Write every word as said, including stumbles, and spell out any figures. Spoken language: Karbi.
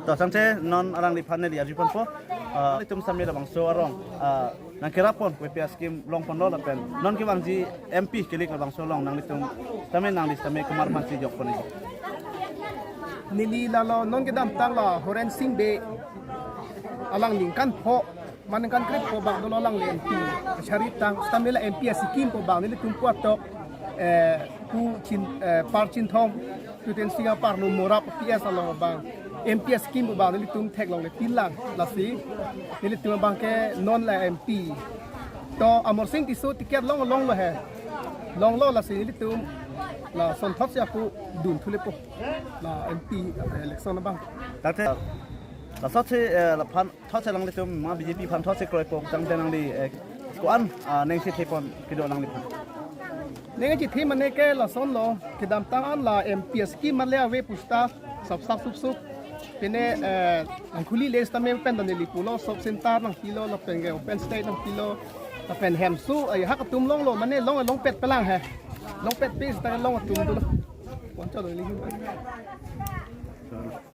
To, sangse non alangliphan neli arjuponpo. Ah, nanglitum sitame labangso arong, ah, nangkerap pon, K P S scheme longponlo lapen non kevangji M P ke-elect labangso along nanglitum sitame, nangli sitame komat aphansi jokpon? Neli lalo non kedamtang la Horen Sing Bey, alang ningkan pho, ma ningkan krepho abang dolo alangli M P. Sari tang sitame la M P a-scheme pu abang nelitum pu atok, eh, pu Chin, eh, Par Chinthong, Tutin Sing aparlo Morap P S along abang M P a-scheme pu abang nelitum theklongle pinlang, lasi nelitum abang ke non la M P. To Amarsing Tisso ticket long, longlo he. Longlo, lasi nelitum lason thotsi ako dun thulepo la M P election abang. Tangte lasonsi, eh, laphan thotsi alanglitum ma B J P aphan thotsi kroipo, tangte nangli, eh, ko-an, ah, ning chethe pon kedo alangliphan? Ning chethe mane ke lasonlo, kedamtang an la M P a-scheme male ave pu seta sap sap sup sup. Pine, eh, Ankhuli le sitame pen dan neli pulo, sub center nangpilo, lapen ke open stage nangpilo, lapen hemso, eh, hak atum longlo, mane long, longpet pelang he. Longpet pe seta long atum dolo. Poncho lo neli.